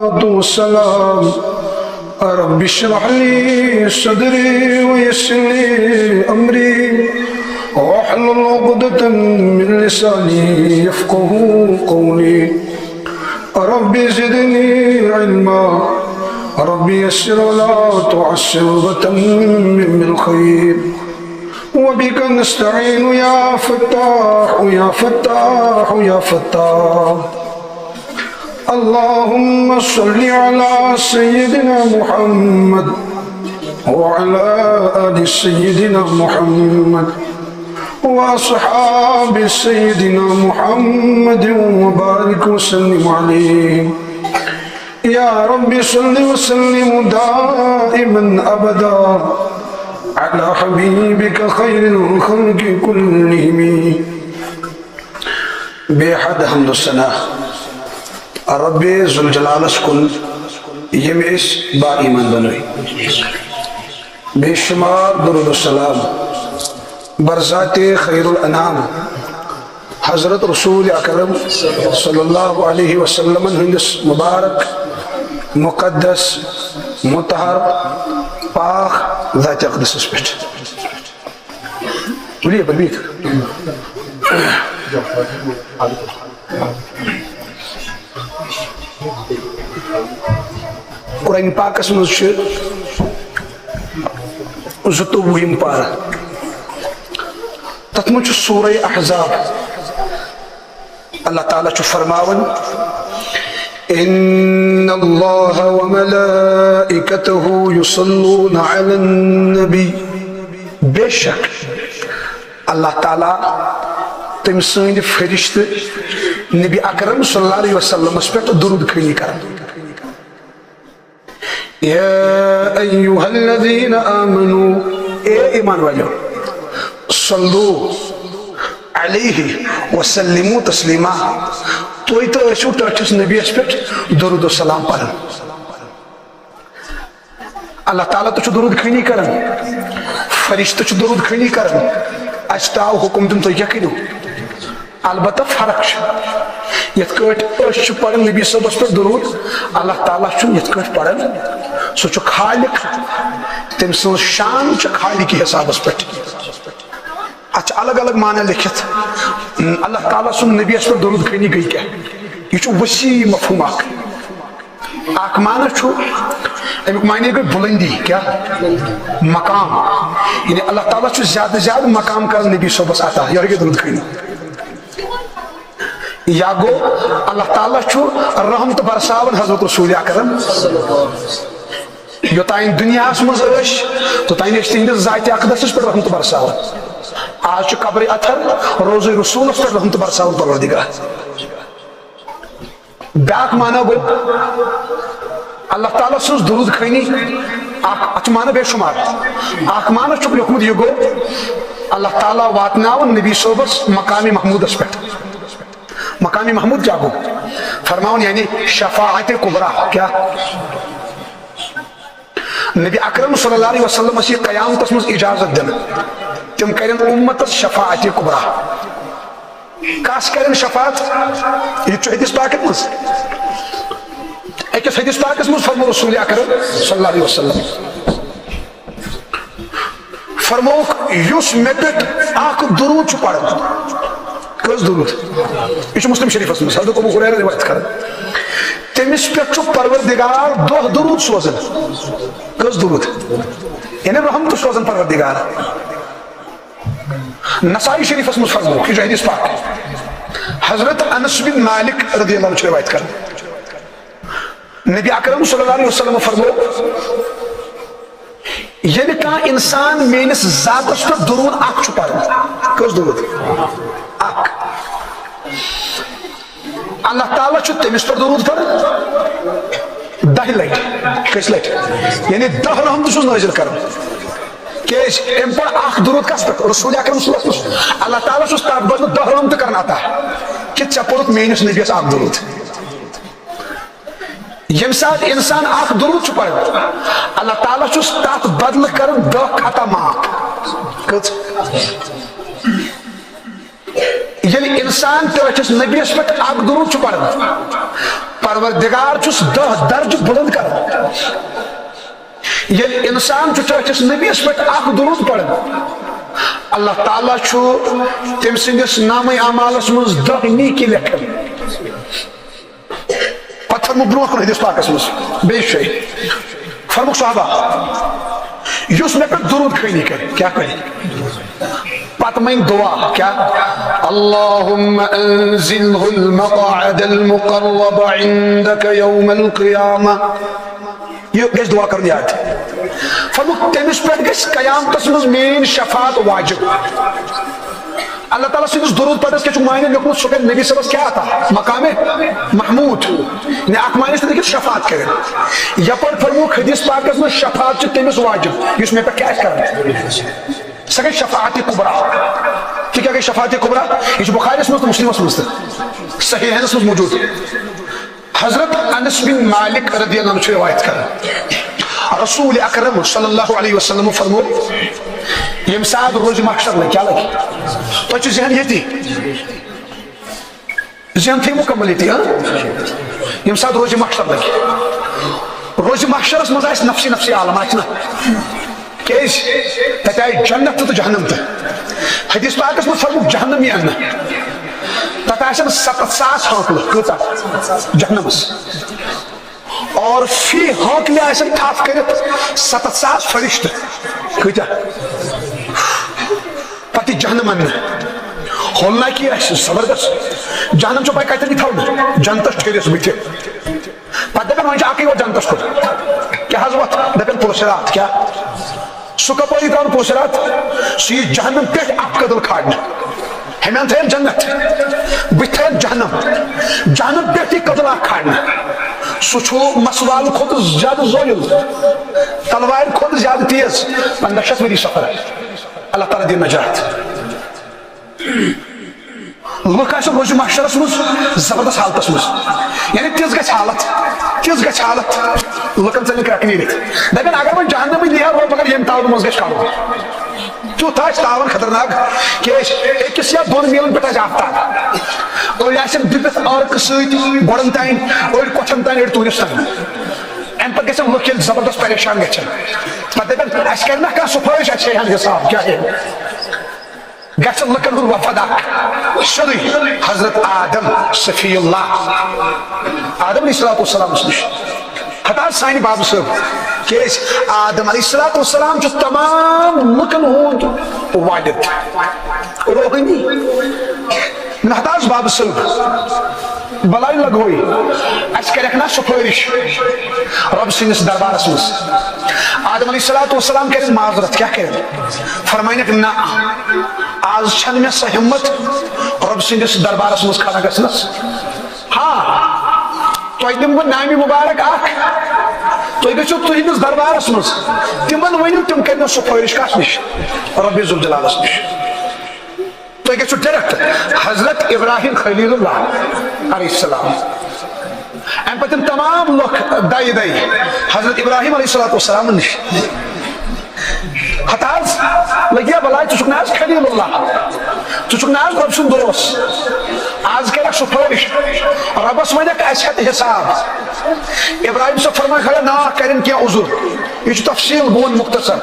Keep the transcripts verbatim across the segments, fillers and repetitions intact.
والسلام. رب اشرح لي صدري ويسر لي أمري واحلل عقدة من لساني يفقه قولي. رب زدني علما. رب يسر ولا تعسر وتمم بالخير. وبك نستعين يا فتاح يا فتاح يا فتاح. اللهم صل على سيدنا محمد وعلى آل سيدنا محمد وأصحاب سيدنا محمد وبارك وسلم عليه. يا رب صل وسلم دائما أبدا على حبيبك خير الخلق كلهم. بے حد حمد و ثنا رب ذوالجلالس کُن، ییٚمۍ أسۍ با ایمان بنٲوۍ۔ بے شمار درود و سلام بر ذات خیر الانام حضرت رسول اکرم صلی اللہ علیہ وسلم ہندس مبارک، مقدس، مطہر، پاک ذات اقدسس پٮ۪ٹھ۔ ؤلِو یَپٲرۍ بِہِتھ۔ قرآن پاکس منٛز چھُ زٕتووُہِم پارہ، تتھ منٛز چھُ سورہ احزاب۔ اللہ تعالیٰ چھُ فرماوان، ان اللہ وملائکتہ یصلون علی النبی، بے شک اللہ تعالیٰ، تٔمۍ سٕنٛدۍ فرشتہٕ نبی اکرم صلی اللہ علیہ وسلمس پٮ۪ٹھ درود خٲنی کران۔ یا ایھا الذین آمنو، اے ایمان والیو، صلو علیہ وسلمو تسلیما، تُہۍ تہِ ٲسِو ٹٲٹھِس نبیَس پٮ۪ٹھ درود و سلام پران۔ اللہ تعالیٰ تہِ چھُ درود خٲنی کران، فرشتہٕ چھُ درود خٲنی کران۔ اَسہِ تہِ آو حُکم دِنہٕ، تُہۍ کیٛاہ کٔرِو؟ البتہ فرق چھِ، یِتھ کٲٹھۍ أسۍ چھِ پران نبی صٲبس پٮ۪ٹھ درود، اللہ تعالیٰ چھُنہٕ یِتھ کٲٹھۍ پران۔ سُہ چھُ خالق، تٔمۍ سٕنٛز شان چھِ خالقی حسابس پٮ۪ٹھ۔ اتھ چھِ الگ الگ معنی لیکھِتھ۔ اللہ تعالیٰ سُنٛد نبیَس پٮ۪ٹھ درود خٲنی گٔے کیٛاہ؟ یہِ چھُ وسیع مفہوم اکھ۔ اکھ معنی چھُ، اَمیُک معنی گٔے بُلندی، کیٛاہ؟ مقام۔ یعنی اللہ تعالیٰ چھُ زیادٕ زیادٕ مقام کران نبی صٲبس عطا، یہِ گٔے درود خٲنی۔ یا گوٚو اللہ تعالیٰ چھُ رحمت برساوان حضرت رسول اکرم۔ یوٚتام دُنیاہَس منٛز ٲسۍ، توٚتام ٲسۍ تِہنٛدِس ذاتِ اقدسَس پٮ۪ٹھ رحمت برساوان۔ آز چھُ قبرِ اطہر روضہ رسولس پٮ۪ٹھ رحمت برساوان پروردگار۔ بیٛاکھ معنی گوٚو اللہ تعالیٰ سٕنٛز درود خٲنی۔ اکھ، اتھ چھُ معنی بے شمار۔ اکھ معنی چھُکھ لیوٚکھمُت، یہِ گوٚو اللہ تعالیٰ واتناوُن نبی صٲبس مقامِ محمودس پٮ۪ٹھ۔ مقامِ محمود کیٛاہ گوٚو؟ فرماوُن یعنی شفاعتِ کبریٰ۔ کیٛاہ؟ نبی اکرم صلی اللہ علیہ وسلمس یی قیامتس منٛز اجازت دِنہٕ، تِم کرن امتس شفاعتِ کبریٰ۔ کس کرن شفاعت؟ یہِ تہِ چھُ حدیث پاکس منٛز۔ أکِس حدیث پاکس منٛز فرموو رسول اکرم صلی اللہ علیہ وسلم، فرمووُکھ، یُس مےٚ پٮ۪ٹھ اکھ درود چھُ پران۔ کٔژ درود؟ یہِ چھُ مسلم شریفس منٛز، حضرت ابو ہریرہ روایت کران۔ تٔمِس پٮ۪ٹھ چھُ پروردگار دَہ درود سوزان۔ کٔژ درود؟ یعنی رحمت سوزان پروردگار۔ نسائی شریفس منٛز فرمووُکھ، یہِ چھُ حدیث پاک۔ حضرت انس بن مالک رضی اللہ عنہ چھُ روایت کران۔ نبی اکرم صلی اللہ علیہ وسلم فرموو، ییٚلہِ کانٛہہ انسان میٲنِس ذاتس پٮ۪ٹھ درود اکھ چھُ پران، کٔژ درود؟ اکھ۔ اللہ تعالیٰ چھُ تٔمِس پٮ۪ٹھ درود پران دَہہِ لٹہِ۔ کٔژِ لٹہِ؟ یعنی دَہ رحمتہٕ چھُس نٲزِل کران۔ کیازِ؟ أمۍ پوٚر اکھ درود کس پٮ۪ٹھ؟ رسول اکرم صلی اللہ علیہ وسلم۔ اللہ تعالیٰ چھُس تتھ بدلہٕ دَہ رحمتہٕ کران عطا، کہِ ژےٚ پوٚرُتھ میٲنِس نبیَس اکھ درود۔ ییٚمہِ ساتہٕ انسان اکھ درود چھُ پران، اللہ تعالیٰ چھُس تتھ بدلہٕ کران دَہ خطا معاف۔ کٔژ؟ ییٚلہِ انسان ٹٲٹھِس نبیَس پٮ۪ٹھ اکھ درود چھُ پران، پروردگار چھُس دہ درجہٕ بُلند کران۔ ییٚلہِ انسان چھُ ٹٲٹھِس نبیَس پٮ۪ٹھ اکھ درود پران، اللہ تعالیٰ چھُ تٔمۍ سٕنٛدِس نامہ اعمالس منٛز دہ نیکی لیکھان۔ پتہٕ فرموو برونٛہہ کُن حدیث پاکس منٛز بیٚیہِ شے، فرموو صحابہ، یُس مےٚ پٮ۪ٹھ درود خٲنی کرِ، کیٛاہ کرِ؟ پتہٕ منٛگہِ دعا، کیٛاہ؟ اللهم انزله المقعد المقرب عندك يوم القيامة۔ یہِ گژھِ دعا کرُن یاد۔ فرموو، تٔمِس پٮ۪ٹھ گژھِ قیامتس منٛز میٲنۍ شفاعت واجب۔ اللہ تعالیٰ سٕنٛدِس درود پتس کیٛاہ چھُ معنی لیوٚکھمُت؟ سُہ کرِ نبی صٲبس کیٛاہ عطا؟ مقام محمود۔ یعنی اکھ معنی چھُ تَتہِ کہِ شفاعت کرِ۔ یپٲرۍ فرمووُکھ حدیث پاکس منٛز، شفاعت چھِ تٔمِس واجب، یُس مےٚ پٮ۪ٹھ کیٛاہ آسہِ کران۔ سۄ گٔے شفاعت کبریٰ۔ تہِ کیٛاہ گٔے شفاعت کبریٰ؟ یہِ چھُ بخاریَس منٛز تہٕ مسلمس منٛز تہٕ صحیحینس منٛز موجود۔ حضرت انس بن مالک رضی اللہ عنہ چھُ روایت کران، رسول اکرم صلی اللہ علیہ وسلم فرموو، ییٚمہِ ساتہٕ روزِ محشر لگہِ، کیٛاہ لگہِ؟ تۄہہِ چھُ ذہن ییٚتی، ذہن تھٲیِو مُکمل ییٚتی، ہاں؟ ییٚمہِ ساتہٕ روزِ محشر لگہِ، روزِ محشرس منٛز آسہِ نفسی نفسی عالم، آسہِ نہ؟ کیٛازِ؟ تتہِ آیہِ جنت تہٕ جہنم تہِ۔ حدیث پاکس منٛز فرمووُکھ جہنم یی اننہٕ۔ تتھ آسن ستتھ ساس ہٲنکلہٕ۔ کۭژاہ؟ جہنمس۔ اور فی ہٲنکلہِ آسن تھپھ کٔرِتھ ستتھ ساس فرشتہٕ۔ کۭتیاہ؟ پتہٕ یی جہنم اننہٕ۔ ہولناکی آسہِ زبردست۔ جہنم چھو پاے کتٮ۪ن یی تھاونہٕ؟ جنتس ٹھٔہرِس بٕتھِ۔ پتہٕ دپن، وۄنۍ چھُ اکٕے ووت جنتس کُن۔ کیٛاہ حظ وتھ؟ دپن، پُل صراط۔ کیٛاہ؟ سُہ کپٲری ترٛاوُن پُل صراط؟ سُہ یی جہنم پٮ۪ٹھ اکھ کدل کھارنہٕ۔ ہیٚمہِ اندٕ تھٲیِن جنت، بٕتھِ تھٲیِن جہنم۔ جہنم پٮ۪ٹھ یی کدل اکھ کھارنہٕ۔ سُہ چھُ مسوال کھۄتہٕ زیادٕ زٲیُل، تلوارِ کھۄتہٕ زیادٕ تیز۔ پنٛداہ شیٚتھ ؤری سفر۔ اللہ تعالیٰ دِیِن نجات۔ لُکھ آسن روزِ محشرس منٛز زبردست حالتس منٛز، یعنی تِژھ گژھِ حالت، تِژھ گژھِ حالت، لُکن ژلن کرٛٮ۪کھ نیٖرِتھ۔ دپن، اگر وۄنۍ جہنمٕے نیرو، مگر ییٚمہِ تاونہٕ منٛز گژھِ کڑُن۔ تیُتھ آسہِ تاون خطرناک، کیٛازِ أکِس یا دۄن میٖلن پٮ۪ٹھ آسہِ آفتاب۔ أڑۍ آسن دُپِتھ عٲرقہٕ سۭتۍ گۄڈن تام، أڑۍ کۄٹھٮ۪ن تام، أڑۍ تۭرِس تام۔ امہِ پتہٕ گژھن لُکھ ییٚلہِ زبردست پریشان گژھن، پتہٕ دپن، اسہِ کرِ نا کانٛہہ سفٲرِش، اسہِ ہیٚیہِ ہن حساب، کیٛاہ ہیٚیہِ؟ گژھِ لُکن ہُنٛد وفد اکھ، سیوٚدُے حضرت آدم صفی اللہ، آدم علیہ الصلوۃ والسلامس نِش۔ ہتا سانہِ بابہٕ صٲب، کیٛازِ آدم علیہ الصلوۃ والسلام چھُ تمام لُکن ہُنٛد والد، روحٲنی۔ مےٚ ہتا بابہٕ صٲب، بلاے لگوے، اسہِ کرکھ نا سفٲرش رۄب سٕنٛدِس دربارس منٛز؟ آدم علیہ الصلوۃ والسلام کرن معذرت، کیٛاہ کرن؟ فرماینکھ، نہ، آز چھنہٕ مےٚ سۄ ہمت رۄب سٕنٛدِس دربارس منٛز کھڑا گژھنس۔ ہاں، تۄہہِ دِمہٕ بہٕ نامہِ مُبارک اکھ، تُہۍ گٔژھِو تُہنٛدِس دربارس منٛز، تِمن ؤنِو، تِم کرنو سفٲرش کتھ نِش؟ رۄب ذوالجلالس نِش۔ تُہۍ گٔژھِو ڈائریکٹ حضرت ابراہیم خلیل اللہ علیہ السلام۔ امہِ پتہٕ یِم تمام لُکھ دَیہِ دَیہِ حضرت ابراہیم علیہ الصلوۃ والسلام نِش۔ ہتہٕ حظ لگیا بلاے، ژٕ چھُکھ نہ حظ خلیل اللہ، ژٕ چھُکھ نہ حظ رۄب سُنٛد دوس؟ آز کرکھ سفٲرش، رۄبس ونکھ اسہِ ہٮ۪تھ حساب۔ ابراہیم صٲب فرمایہِ، خبر نا کرن کینٛہہ عذر، یہِ چھُ تفصیل، بہٕ وَنہٕ مختصر۔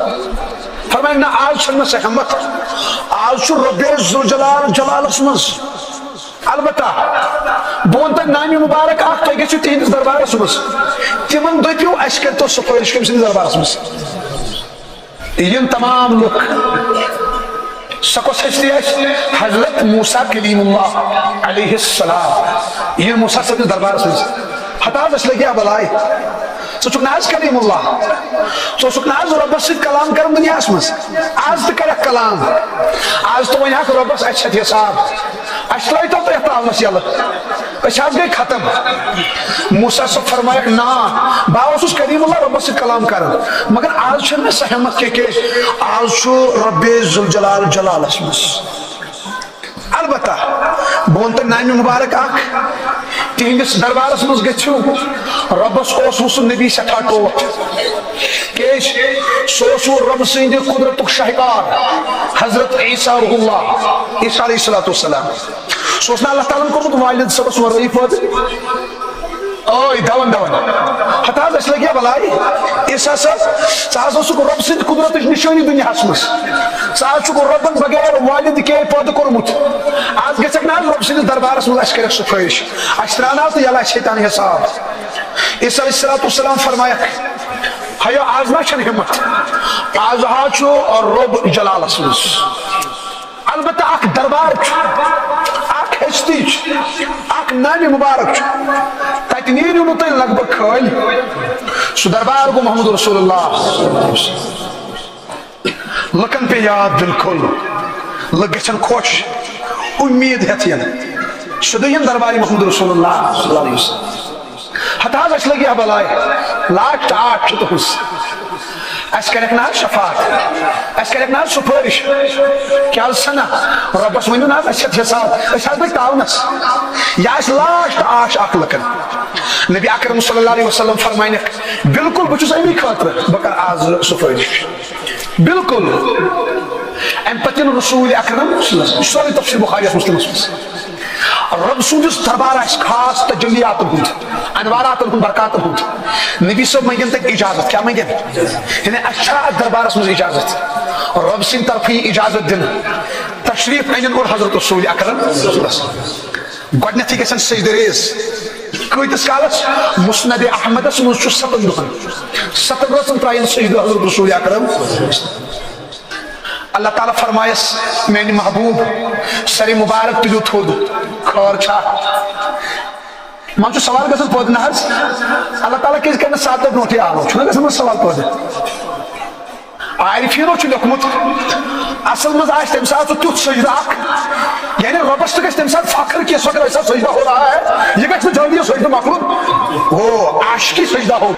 فرمایہِ، نہ، آز چھُنہٕ مےٚ سۄ ہٮ۪متھ۔ آز چھُ رۄبِ ذوالجلال جلالس منٛز۔ البتہ بہٕ وَنہٕ تۄہہِ نامہِ مُبارک اکھ، تُہۍ گٔژھِو تِہنٛدِس دربارس منٛز۔ تِمن دٔپِو، اَسہِ کٔرۍتو سفٲرِش کٔمۍ سٕنٛدِس دربارس منٛز۔ یِم تمام لُکھ، سۄ کۄس ہستی آسہِ؟ حضرت موسیٰ کلیم اللہ علیہ السلام۔ یِم موسیٰ صٲبنِس دربارس منٛز۔ ہتہٕ حظ، اَسہِ لگہِ ہا بلاے۔ ژٕ چھُکھ نہ حظ کلیم اللہ؟ ژٕ اوسُکھ نہ حظ رۄبس سۭتۍ کلام کران دُنیاہس منٛز؟ آز تہِ کرکھ کلام۔ آز تہِ ونہِ ہاکھ رۄبس، اسہِ چھِ حساب۔ اسہِ ترٲیتو تُہۍ یتھ تاونس یلہٕ۔ أسۍ حظ گٔے ختم۔ موسیٰ صٲب فرمایکھ، نا، بہٕ اوسُس کلیم اللہ رۄبس سۭتۍ کلام کران، مگر آز چھُنہٕ مےٚ سۄ ہمت کینٛہہ، کیٛازِ آز چھُ رۄبِ ذوالجلال جلالس منٛز۔ البتہ بہٕ وَنہٕ تۄہہِ نامہِ مُبارک اکھ، تِہنٛدِس دربارس منٛز گٔژھِو۔ رۄبس اوس وُسُن نبی سٮ۪ٹھاہ ٹوٹھ، کیٛازِ سُہ اوس وُ رۄبہٕ سٕنٛدِ قدرتُک شاہکار، حضرت عیسیٰ روح اللہ، عیسیٰ علیہ الصلوۃ والسلام۔ سُہ اوس نہٕ اللہ تعالیٰ ہن کوٚرمُت والد صٲبس ورٲیی پٲدٕ۔ اوے دون دون۔ ہتہٕ حظ، اَسہِ لگہِ ہا بلاے۔ عیسیٰ صٲب، ژٕ حظ اوسُکھ رۄب سٕنٛدِ قدرتٕچ نِشٲنی دُنیاہَس منٛز۔ ژٕ حظ چھُکھ رۄبَن بغیر والد کے پٲدٕ کوٚرمُت۔ آز گژھکھ نہ حظ رۄب سٕنٛدِس دربارَس منٛز، اَسہِ کَرٮ۪کھ سُہ فٲہِش۔ اَسہِ ترٛاو نہ حظ ژٕ یَلہٕ، اَسہِ ہے تَنہٕ حساب۔ عیسیٰ علیہ الصلوۃ والسلام فرمایَکھ، ہیو، آز ما چھَنہٕ ہمت۔ آز حظ چھُ رۄب جلالَس منٛز۔ البتہ اکھ دربار چھُ، اکھ ہستی چھِ، اکھ نام مبارک چھُ۔ تتہِ نیرِو نہٕ تُہۍ لگ بگ خٲلۍ۔ سُہ دربار گوٚو محمد رسول اللہ۔ لُکن پیٚیہِ یاد بالکل، لُکھ گژھن خۄش، اُمید ہٮ۪تھ یِن۔ سُہ دوٚیِم دربار محمد رسول اللہ صلی اللہ علیہ وسلم۔ ہتہٕ حظ، اَسہِ لگہِ ہا بلاے۔ لاسٹ آش چھُ تُہنٛز۔ اَسہِ کَرٮ۪کھ نہ حظ شفاعت؟ اَسہِ کَرٮ۪کھ نہ حظ سُفٲرِش؟ کیٛاہ حظ سَنا؟ رۄبَس ؤنِو نہ حظ، اَسہِ چھِ حساب، أسۍ حظ لٔگۍ تاونَس۔ یہِ آسہِ لاسٹ آش اَکھ لُکَن۔ نبی اکرم صلی اللہ علیہ وسلم فرماینَکھ، بالکل، بہٕ چھُس اَمی خٲطرٕ، بہٕ کَرٕ آز سُفٲرِش۔ بالکل۔ اَمہِ پَتہٕ ییٚلہِ رسول اکرم صلی اللہ علیہ وسلم، یہِ چھُ سورُے تفسیر بخاریَس مسلمَس منٛز۔ رۄب سُنٛد یُس دربار آسہِ خاص تجلیاتن ہُنٛد، انواراتن ہُنٛد، برکاتن ہُنٛد، نبی صٲب منٛگن تتہِ اجازت۔ کیٛاہ منٛگن؟ یعنی اَسہِ چھا اتھ دربارس منٛز اجازت؟ رۄب سٕنٛدِ طرفہٕ یی اجازت دِنہٕ۔ تشریف انن اور حضرت رسول اکرم۔ گۄڈنیتھٕے گژھن سجدٕ ریز۔ کۭتِس کالس؟ مسند احمدس منٛز چھُ ستن دۄہن، ستن رٲژن ترٛاین سجدٕ حضرت رسول اکرم۔ اللہ تعالیٰ فرمایس، میانہِ محبوب، سر مبارک تُلِو تھوٚد، خٲر چھا؟ منٛز چھُ سوال گژھان پٲدٕ، نہ حظ، اللہ تعالیٰ کیازِ کرِ نہٕ سادٕ دۄہ برونٛٹھٕے آلو؟ چھُنہ گژھان منٛز سوال پٲدٕ؟ عارفیٖنو چھُ لیوٚکھمُت، اصل منٛز آسہِ تمہِ ساتہٕ سُہ تیُتھ سجدٕ اکھ، یعنی رۄبس تہِ گژھِ تمہِ ساتہٕ فخر کہِ سۄ گژھِ سجدہ ہو رہا ہے، یہِ گژھِ نہٕ جلدی سجدٕ مۄکلُن۔ ہو، عاشقی سجدہ ہو۔